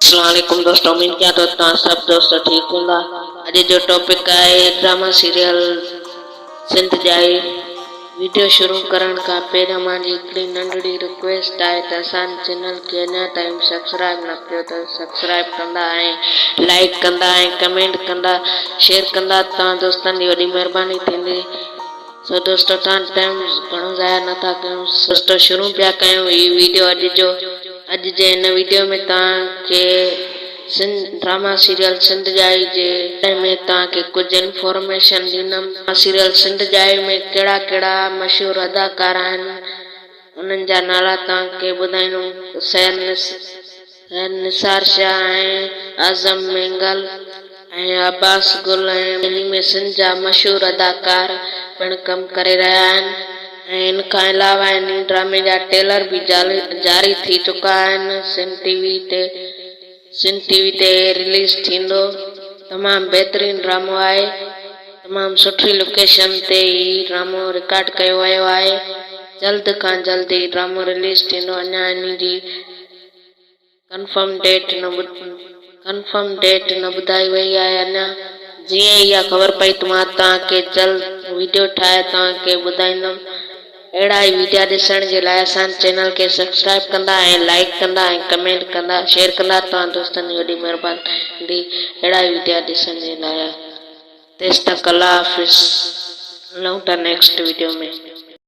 اسلام عليڪم دوستو اميد ڪيان ٿو توهان سڀ دوست ٺيڪ هوندا اڄ جو ٽاپڪ آهي ڊراما سيريل سنڌ ڄائي ويڊيو شروع ڪرڻ کان پهريان مانجي هڪڙي ننڍڙي رڪويسٽ آهي ته اسان جي چينل کي اڃا تائين سبسڪرائب نه ڪيو ته سبسڪرائب ڪندا ۽ لائڪ ڪندا ۽ ڪمينٽ ڪندا شيئر ڪندا توهان دوستن جي وڏي مهرباني ٿيندي سو دوستو توهان ٽائيم گهڻو ضايع نه ٿا ڪيون دوستو شروع پيا ڪيون هي ويڊيو اڄ جو اڄ جي هن ويڊيو ۾ توهان کي سنڌ ڊراما سيريل سنڌ ڄائي جي باري ۾ توهان کي ڪجهه انفارميشن ڏيندم ڊراما سيريل سنڌ ڄائي ۾ ڪهڙا ڪهڙا مشهور اداڪار آهن انهن جا نالا توهان کي ٻڌائيندم سحر نثار شاهه ۽ اعظم مينگل ۽ عباس گل ۽ انهي ۾ سنڌ جا مشهور اداڪار پڻ ڪم ڪري رهيا آهن ۽ ان کان علاوه انهي ڊرامي جا ٽيلر به جاري ٿي چڪا آهن سنڌ ٽي وي تي سنڌ ٽي وي تي رليز ٿيندو تمام بهترين ڊرامو آهي تمام سٺي لوڪيشن تي هي ڊرامو رڪارڊ ڪيو ويو آهي جلد کان جلد هي ڊرامو رليز ٿيندو اڃا انهي جي ڪنفرم ڊيٽ نه ڪنفرم ڊيٽ نه ٻڌائي وئي آهي اڃا جيئن ئي اها خبر پئي ته مان توهان کي جلد ويڊيو ٺاهي توهان کي ٻڌائيندم اهڙا ئي ويڊيا ڏسڻ جي لاء اسان جي چينل کي سبسڪرائب ڪندا ۽ لائيڪ ڪندا ۽ ڪمينٽ ڪندا شيئر ڪندا توهان دوستن جي وڏي مهرباني ٿيندي اهڙا ئي ويڊيا ڏسڻ جي لاء تيستڪ الله حافظ ملون ٿا نيڪسٽ ويڊيو ۾.